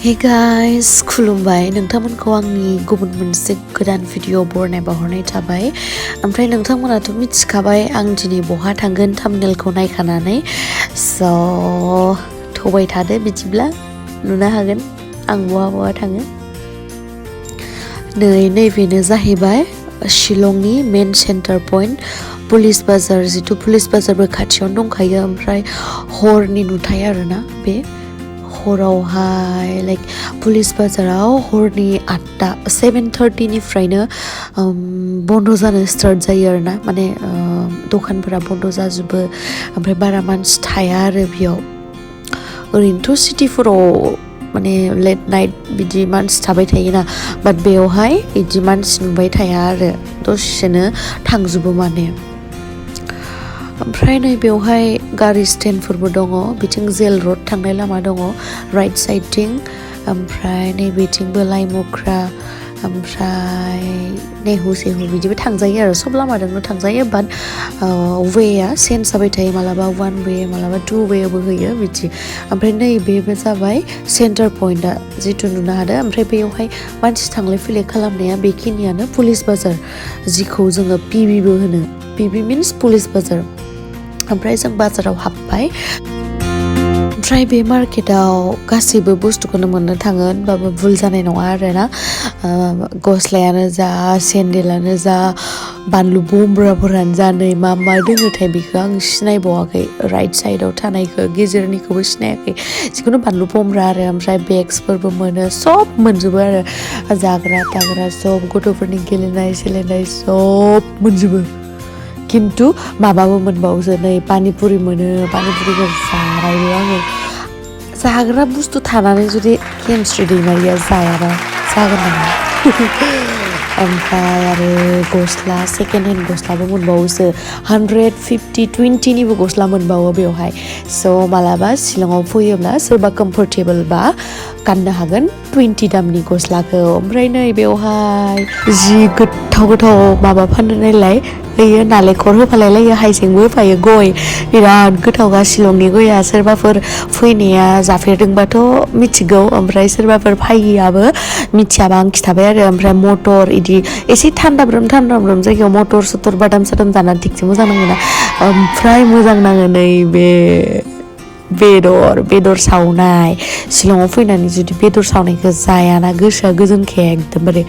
Hey guys, खुलुमबाय नोंथांमोनखौ आंनि गुबुन मोनसे गोदान भिडिअ बरनाय बावहरनाय थाबाय। ओमफ्राय नोंथांमोनाथ' मिथिखाबाय आं दिनै बहा थांगोन थाम्बनेलखौ नायखानानै। स' थबाय थादो बिदिब्ला नुनो हागोन आं बहा थाङो। नैबेनो जाहैबाय शिलंनि मेन सेन्टार पइन्ट पुलिस बाजार, जिथु पुलिस बाजारबो खाथियावनो दंखायो। ओमफ्राय हरनि नुथाय आरोना बे हरावहाय लाइक पुलिस बाजाराव हरनि 7:30निफ्रायनो बन्द जानो स्टार्ट जायो आरोना, माने दखानफोरा बन्द जाजोबो। ओमफ्राय बारा मानसि थाया आरो बेयाव। ओरैनोथ' सिटिफोराव माने लेट नाइट बिदि मानसि थाबाय थायोना, बाट बेयावहाय बिदि मानसि नुबाय थाया आरो दसेनो थांजोबो माने। ओमफ्राय नैबेयावहाय गारि स्टेन्डफोरबो दङ, बिथिं जेल रड थांनाय लामा दङ राइट साइडथिं। ओमफ्राय नैबेथिंबो लाइमुख्रा, ओमफ्राय नेहु सेहु बिदिबो थांजायो आरो सब लामाजोंनो थांजायो। बाट वेया चेन्ज जाबाय थायो, मालाबा 1 वे मालाबा 2 वेबो होयो बिदि। ओमफ्राय नैबेबो जाबाय सेन्टार पइन्टआ जिथु नुनो हादों। ओमफ्राय बेयावहाय मानसि थांलाय फैलाय खालामनाया बेखिनियानो पुलिस बाजार, जिखौ जोङो पिबिबो होनो। पिबि मिन्स पुलिस बाजार। ओमफ्राय जों बाजाराव हाबबाय। ओमफ्राय बे मार्केटाव गासैबो बुस्थुखौनो मोननो थाङो होनबाबो भुल जानाय नङा आरोना। गस्लायानो जा, सेन्देलानो जा, बानलु बमब्राफोरानो जा, नै मा दोङोथाय बेखौ आं सिनायबावाखै। राइट साइडआव थानायखौ गेजेरनिखौबो सिनायाखै, जिखुनु बानलु बमब्रा आरो। ओमफ्राय बेग्सफोरबो मोनो, सब मोनजोबो आरो जाग्रा थाग्रा सब, गथ'फोरनि गेलेनाय सेलेनाय सब मोनजोबो। खिन्थु माबाबो मोनबावोसो, नै पानिपुरि मोनो, पानिपुरिखौ जाबायबो आङो। जाग्रा बुस्थु थानानै जुदि केमिस्ट्रि दैमारिया जायाबा जागोन नामा। ओमफ्राय आरो गस्ला, सेकेन्ड हेन्ड गस्लाबो मोनबावोसो। 150, 20निबो गस्ला मोनबावो बेवहाय। स' मालाबा शिलंआव फैयोब्ला सोरबा कम्फर्टेबल बा गाननो हागोन 20 दामनि गस्लाखौ। ओमफ्राय नै बेवहाय जि गोथाव माबा फाननो नायलाय होयो, नालेंखर होफालाय लायो, हाइजेंबो होफायो, गय बिराद गोथावगा शिलंनि गया। सोरबाफोर फैनाया जाफेरदोंबाथ' मिथिगौ, ओमफ्राय सोरबाफोर फायियाबो मिथियाबा आं खिथाबाय आरो। ओमफ्राय मटर इदि एसे थान्दाब्रोम जायगायाव मटर सटर बादाम सादाम जानानै थिगसे मोजां नाङोना। ओमफ्राय मोजां नाङो नैबे बेदर सावनाय। शिलंआव फैनानै जुदि बेदर सावनायखौ जायाना गोसोआ गोजोनखाया एकदमबारे।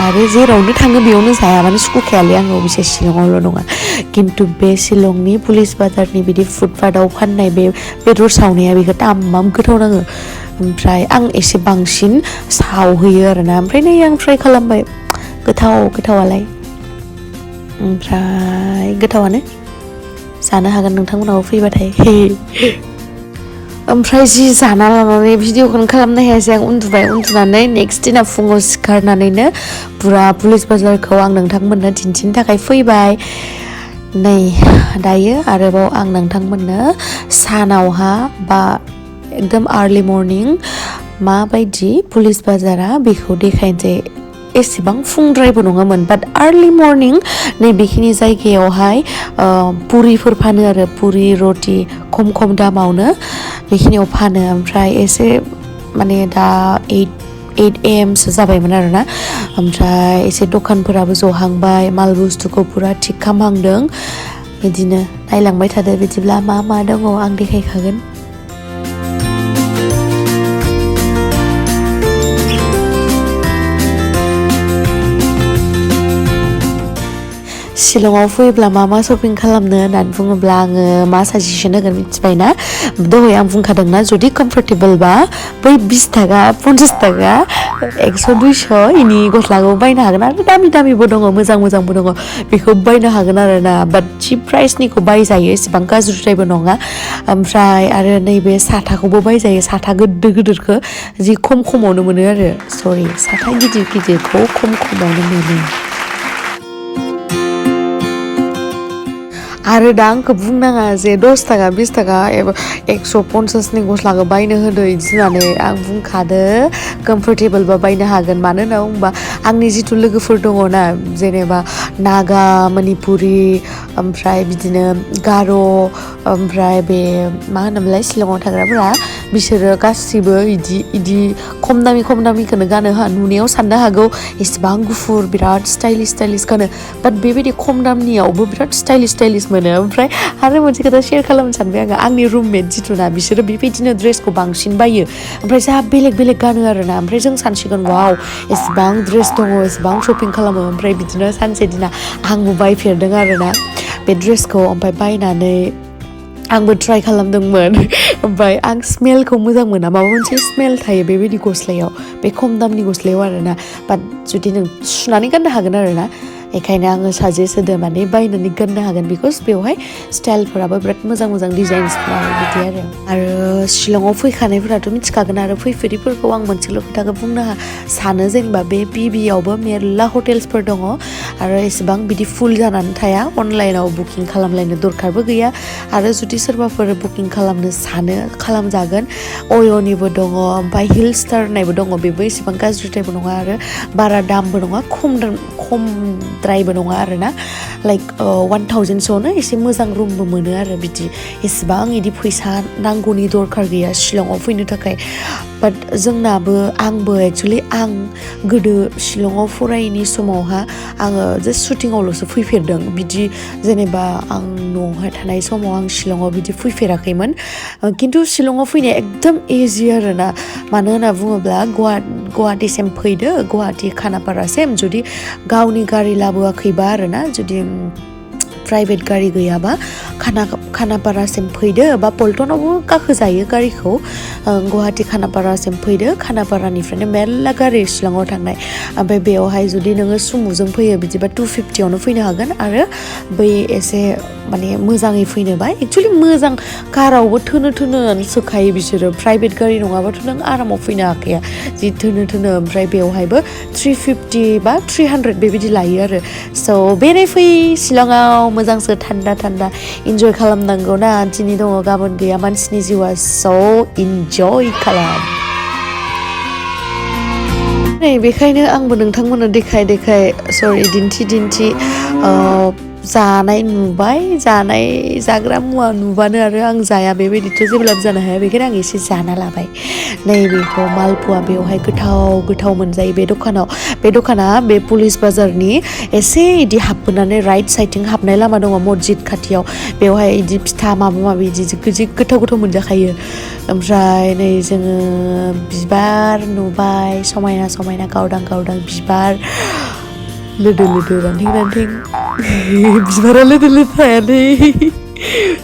आरो जेरावनो थाङो बेयावनो जाया, माने सुखुखायालै आङो अबयसे शिलंआवल' नङा। खिन्थु बे शिलंनि पुलिस बाजारनि बिदि फुटपाथाव फाननाय बे बेदर सावनाया बेखौ तामाम गोथाव नाङो। ओमफ्राय आं एसे बांसिन सावहैयो आरोना। ओमफ्राय नै आं ट्राइ खालामबाय, गोथावालाय। ओमफ्राय गोथावानो, जानो हागोन नोंथांमोनाबो फैबाथाय। ओमफ्राय जि जाना लानानै भिडिअखौनो खालामनो हायासै आं। उन्दुनानै नेक्स्ट दिना फुङाव सिखारनानैनो पुरा पुलिस बाजारखौ आं नोंथांमोननो दिन्थिनो थाखाय फैबाय। नै दायो आरोबाव आं नोंथांमोननो सानावहा बा एकदम आर्लि मर्निं माबायदि पुलिस बाजारा बेखौ देखायनोसै। एसेबां फुंद्रायबो नङामोन, बाट आर्लि मर्निं नैबेखिनि जायगायावहाय पुरिफोर फानो आरो, पुरि रटि खम दामावनो बेखिनियाव फानो। ओमफ्राय एसे माने दा 8 AM सो जाबायमोन आरोना। ओमफ्राय एसे दखानफोराबो जहांबाय, माल बुस्थुखौ पुरा थिग खालामहांदों। बिदिनो नायलांबाय थादो बिदिब्ला मा दङ आं देखायखागोन। शिलंआव फैयोब्ला मा शपिं खालामनो होननानै बुङोब्ला आङो मा साजेसन होगोन मिथिबायना। दहाय आं बुंखादोंना, जुदि कम्फर्टेबलबा बै 20 थाखा 50 थाखा 100 200 इनि गस्लाखौ बायनो हागोन। आरो दामिबो दङ, मोजांबो दङ, बेखौ बायनो हागोन आरोना। बाट चिप प्राइसनिखौ बायजायो, एसेबां गाज्रिद्रायबो नङा। ओमफ्राय आरो नैबे साथाखौबो बायजायो, साथा गिदिरखौ जि खमावनो मोनो आरो। साथा गिदिरखौ खमावनो मोनो। आरो दा आंखौ बुंनाङा जे 10 थाखा 20 थाखा एबा 150नि गस्लाखौ बायनो होदो इदि होननानै आं बुंखादो कमफर्टेबल बा बायनो हागोन मानो होनना बुंबा आंनि जिथु लोगोफोर दङ ना जेनेबा नागा मणिपुरि ओमफ्राय बिदिनो गार' ओमफ्राय बे मा होनोमोनलाय शिलंआव थाग्राफोरा बिसोरो गासिबो इदि खम दामिखौनो गानो नुनायाव साननो हागौ एसेबां गुफुर बिराद स्टाइलिश गानो बाट बेबायदि खम दामनियावबो बिराद स्टाइलिश मोनो ओमफ्राय आरो मोनसे खोथा शेयार खालामनो सानबाय आङो आंनि रुममेट जिथुना बिसोरो बेबायदिनो ड्रेसखौ बांसिन बायो ओमफ्राय जोंहा बेलेग गानो आरोना ओमफ्राय जों सानसिगोन वाव एसेबां ड्रेस दङ एसेबां शपिं खालामो ओमफ्राय बिदिनो सानसे दिना आंबो बायफेरदों आरोना बे ड्रेसखौ ओमफ्राय बायनानै आंबो ट्राइ खालामदोंमोन ओमफ्राय आं स्मेलखौ मोजां मोना माबा मोनसे स्मेल थायो बेबायदि गस्लायाव बे खम दामनि गस्लायाव आरोना बाट जुदि नों सुनानै गाननो हागोन आरोना बेखायनो आङो साजेस्ट होदो माने बायनानै गाननो हागोन बिकज बेवहाय स्टाइलफोराबो बिराद मोजां डिजाइन्सफोरा बिदि आरो शिलंआव फैखानायफोराथ' मिथिखागोन आरो फैफेरिफोरखौ आं मोनसेल' खोथाखौ बुंनो सानो जेनेबा बे पिबिआवबो मेरला हटेल्सफोर दङ आरो एसेबां बिदि फुल जानानै थाया अनलाइनाव बुकिं खालामलायनो दरखारबो गैया आरो जुदि सोरबाफोर बुकिं खालामनो सानो खालामजागोन अय'निबो दङ ओमफ्राय हिल स्टार होननायबो दङ बेबो एसेबां गाज्रिद्रायबो नङा आरो बारा दामबो नङा खमद्रायबो नङा आरोना लाइक 1000सोआवनो एसे मोजां रुमबो मोनो आरो बिदि एसेबां इदि फैसा नांगौनि दरखार गैया शिलंआव फैनो थाखाय बाट आंबो एक्सुवेलि आं गोदो शिलंआव फरायैनि समावहा आङो जास्ट शुटिंआवल'सो फैफेरदों बिदि जेनेबा आं न'आवहाय थानाय समाव आं शिलंआव बिदि फैफेराखैमोन खिन्थु शिलंआव फैनाया एकदम इजि आरोना मानो होनना बुङोब्ला गुवाहाटीसिम फैदो गुवाहाटी खानापारासिम जुदि गावनि गारि लाबोआखैबा आरोना जुदि प्राइभेट गारि गैयाबा खानापारासिम फैदो बा पल्टनावबो गाखोजायो गारिखौ गुवाहाटी खानापारासिम फैदो खानापारानिफ्रायनो मेरला गारि शिलंआव थांनाय ओमफ्राय बेयावहाय जुदि नोङो सुमुजों फैयो बिदिबा 250आवनो फैनो हागोन आरो बै एसे माने मोजाङै फैनोबा एक्सुवेलि मोजां कारावबो थोनो सोखायो बिसोरो प्राइभेट गारि नङाबाथ' नों आरामाव फैनो हाखाया जि थोनो ओमफ्राय बेवहायबो 350 बा 300 बेबायदि लायो आरो स' बेरायफै शिलंआव मोजांसो थान्दा इन्जय खालामनांगौ ना दिनै दङ गाबोन गैया मानसिनि जिउआ स' इन्जय खालाम बेखायनो आंबो नोंथांमोननो देखाय सरि दिन्थि जानाय नुबाय जाग्रा मुवा नुबानो आरो आं जाया बेबायदिथ' जेब्लाबो जानो हाया बेखायनो आं एसे जाना लाबाय नैबेखौ मालपुवा बेवहाय गोथाव मोनजायो बे दखाना बे पुलिस बाजारनि एसे इदि हाबबोनानै राइट साइडथिं हाबनाय लामा दङ मस्जिद खाथियाव बेवहाय इदि फिथा माबा इदि गोथाव मोनजाखायो ओमफ्राय नै जोङो बिबार नुबाय समायना गावदां बिबार लोदो रानथिं बिबारा लोदो थायालै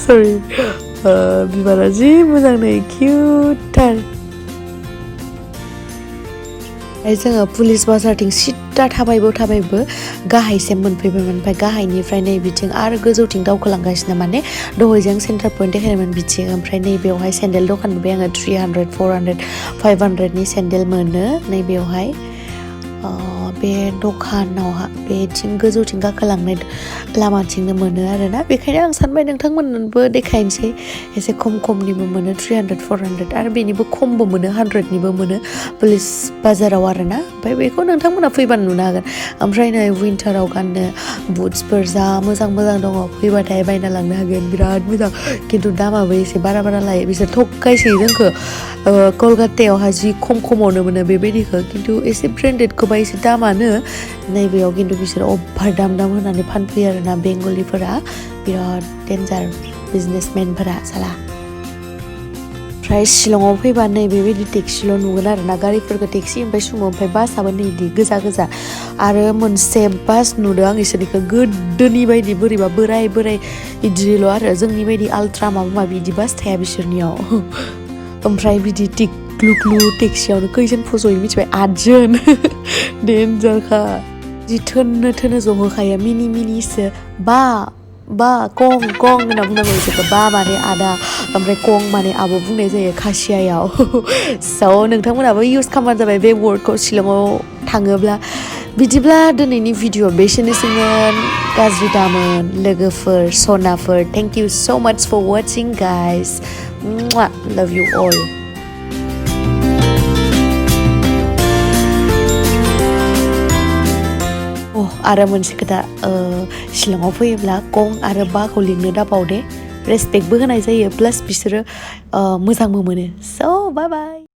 सरि बिबारा जि मोजां नै किउटथार जोङो पुलिस बाजारथिं सिदा थाबायबो गाहायसिम मोनफैबायमोन ओमफ्राय गाहायनिफ्राय नै बिथिं आरो गोजौथिं दावखोलांगासिनो माने दहायजों सेन्टार पइन्ट देखायनायमोन बिथिं ओमफ्राय नैबेयावहाय सेन्देल दखान नुबाय आङो 300 400 500नि सेन्देल मोनो नैबेयावहाय बे दखानावहा बेथिं गोजौथिं गाखोलांनाय लामाथिंनो मोनो आरोना बेखायनो आं सानबाय नोंथांमोननोबो देखायनोसै एसे खमनिबो मोनो 300 400 आरो बेनिबो खमबो मोनो 100निबो मोनो पुलिस बाजाराव आरोना ओमफ्राय बेखौ नोंथांमोना फैबानो नुनो हागोन ओमफ्राय नै विन्टाराव गाननो बुट्सफोर जा मोजां दङ फैबाथाय बायना लांनो हागोन बिराद मोजां खिन्थु दामाबो एसे बारा लायो बिसोर थगायसै जोंखौ कलकातायावहा जि खमावनो मोनो बेबायदिखौ खिन्थु एसे ब्रेन्डेडखौबा एसे दामानो नैबेयाव खिन्थु बिसोर अभार दाम होनानै फानफैयो आरोना बेंगलिफोरा बिराद डेन्जार बिजनेसमेनफोरा साला ओमफ्राय शिलंआव फैबा नै बेबायदि टेक्सिल' नुगोन आरोना गारिफोरखौ टेक्सि ओमफ्राय सुमु ओमफ्राय बासआबो नै इदि गोजा आरो मोनसे बास नुदों आं इसोरनिखौ गोदोनि बायदि बोरैबा बोराय इदिल' आरो जोंनि बायदि आल्ट्रा माबा इदि बास थाया बिसोरनियाव ओमफ्राय बिदि टिक्लु टेक्सियावनो खैजोन फज'यो मिथिबाय 8 जोन डेन्जारखा जि थोनो जहोखायो मिनिसो बा कं होनना बुंनांगौ बिसोरखौ बा माने आदा ओमफ्राय कं माने आब' बुंनाय जायो खासियायाव स' नोंथांमोनाबो इउज खालामबानो जाबाय बे वर्डखौ शिलंआव थाङोब्ला बिदिब्ला दिनैनि भिडिअ बेसेनोसैमोन गाज्रि दामोन लोगोफोर सनाफोर थेंक इउ सो माच फर वाचिं गाइस लाभ इउ अल आरो मोनसे खोथा शिलंआव फैयोब्ला गं आरो बाखौ लिंनो दाबाव दे रेसपेक्टबो होनाय जायो प्लास बिसोरो मोजांबो मोनो स' बाय बाय